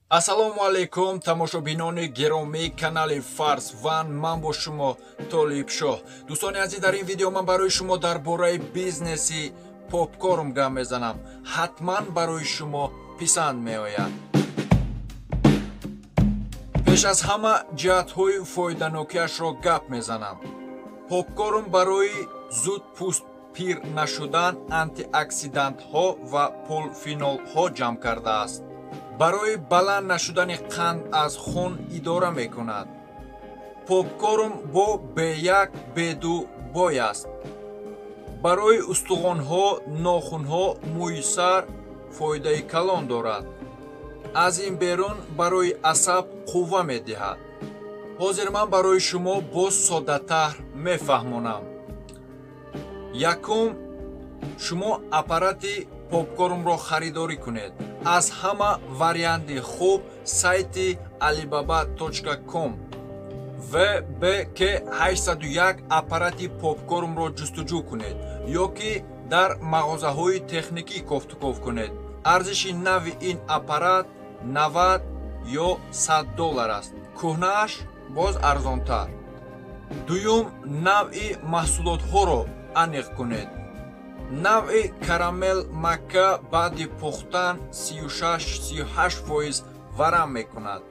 Ассалому алайкум, тамошобинони гиромии канали Фарс Ван. Ман бо шумо Толибшоҳ. Дӯстони азиз, дар ин видео ман барои шумо дар бораи бизнеси попкорн гап мезанам. Ҳатман барои шумо писанд меояд. Пеш аз ҳама ҷиҳатҳои фоиданокиашро гап мезанам. Попкорн барои зуд пӯст пир нашудан антиоксидантҳо ва полфенолҳо ҷамъ кардааст. Барои баланд нашудани қанд аз хун идора мекунад. Попкорн бо B1, B2 бой аст. Барои устухонҳо, нохунҳо, мӯи сар фоидаи калон дорад. Аз ин берун барои асаб қувва медиҳад. Ҳозир ман барои шумо боз соддатар мефаҳмонам. Якум, шумо аппарати попкорнро харидорӣ кунед. Аз ҳама варианти хуб сайти alibaba.com VBK 801 аппарати попкорнро ҷустуҷӯ кунед ё ки дар мағозаҳои техникӣ кофтуков кунед. Арзиши нави ин аппарат 90 ё 100 доллар аст. Кӯҳнааш боз арзонтар. Дуюм, навъи маҳсулотҳоро аниқ кунед. Навъи карамел макка баъди пухтан 36-38% варам мекунад.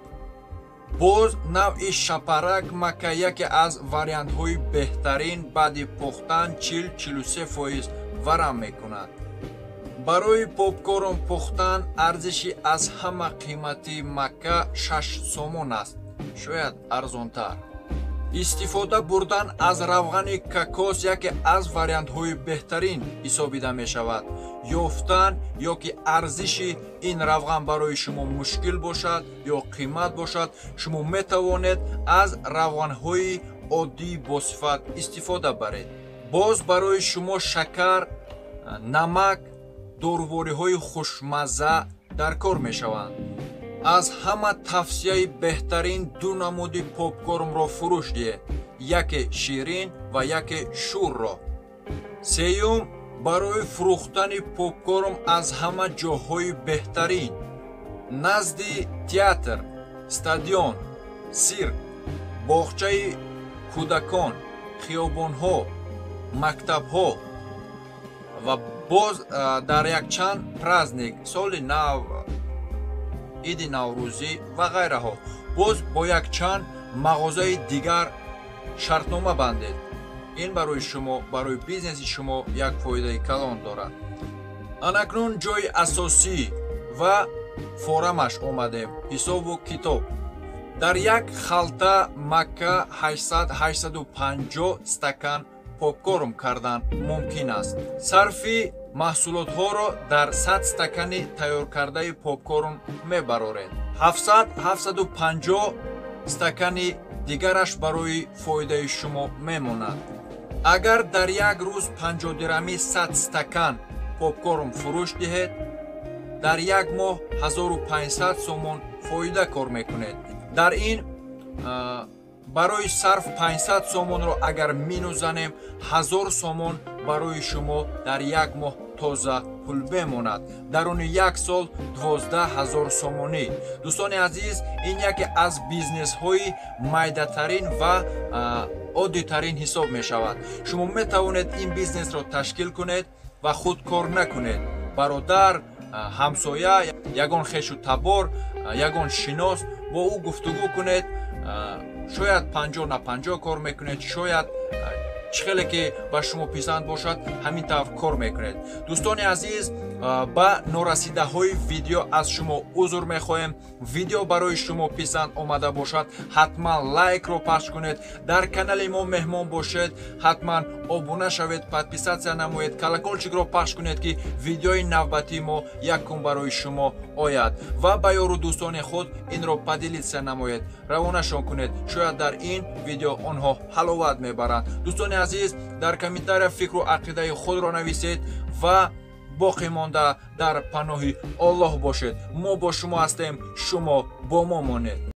Боз навъи шапарак макка яке аз вариантҳои беҳтарин, баъди пухтан 40-43% варам мекунад. Барои попкорн пухтан арзиши аз ҳама қимати макка 6 сомон аст, шояд арзонтар. Истифода бурдан аз равғани кокос яке аз вариантҳои беҳтарин ҳисобида мешавад. Ёфтан ё ки арзиши ин равған барои шумо мушкил бошад ё қимат бошад, шумо метавонед аз равғанҳои оддии босифат истифода баред. Боз барои шумо шакар, намак, дорувориҳои хушмазза дар кор мешаванд. Аз ҳама тавсияи беҳтарин ду намуди попкорнро фурӯш диҳед, яке ширин ва яке шӯрро. Сеюм, барои фурӯхтани попкорн аз ҳама ҷоҳои беҳтарин назди театр, стадион, сирк, боғчаи кӯдакон, хиёбонҳо, мактабҳо ва боз дар якчанд праздник, соли нав, иди наврӯзӣ ва ғайраҳо. Боз бо якчанд мағозаи дигар шартнома бандед. Ин барои шумо, барои бизнеси шумо як фоидаи калон дорад. Анакнун ҷои асосӣ ва форамаш омадем, ҳисобу китоб. Дар як халта макка 800-850 стакан попкорн кардан мумкин аст. Сарфи маҳсулотҳоро дар 100 стакани тайёркардаи попкорн мебароред. 700-750 стакани дигараш барои фоидаи шумо мемонад. Агар дар як рӯз 50 дирами 100 стакан попкорн фурӯш диҳед, дар як моҳ 1500 сомон фоида кор мекунед. Дар ин барои сарф 500 сомонро агар минус занем, 1000 сомон барои шумо дар як моҳ тоза пул бемонад. Даруни як сол 12 000 сомонӣ. Дӯстони азиз, ин яке аз бизнесҳои майдатарин ва оддитарин ҳисоб мешавад. Шумо метавонед ин бизнесро ташкил кунед ва худ кор накунед. Бародар, ҳамсоя, ягон хешу табор, ягон шинос, бо ӯ гуфтугӯ кунед. Шояд 50 на 50 кор мекунед, шояд чӣ хеле ки ба шумо писанд бошад, ҳамин тавр кор мекунед. Дӯстони азиз, ба норасидаҳои видео аз шумо узр мехоҳем. Видео барои шумо писанд омада бошад, ҳатман лайкро пахш кунед. Дар канали мо меҳмон бошед, ҳатман обуна шавед, подписаться намоед, колокольчикро пахш кунед, ки видеои навбатии мо якум барои шумо ояд, ва ба ёру дӯстони худ инро поделиться намоед, равонашон кунед. Шояд дар ин видео онҳо ҳаловат мебаранд. Дӯстони азиз, дар комментария фикру ақидаи худро нависед ва боқӣ монда дар паноҳи Оллоҳ бошед. Мо бо шумо ҳастем, шумо бо мо монед.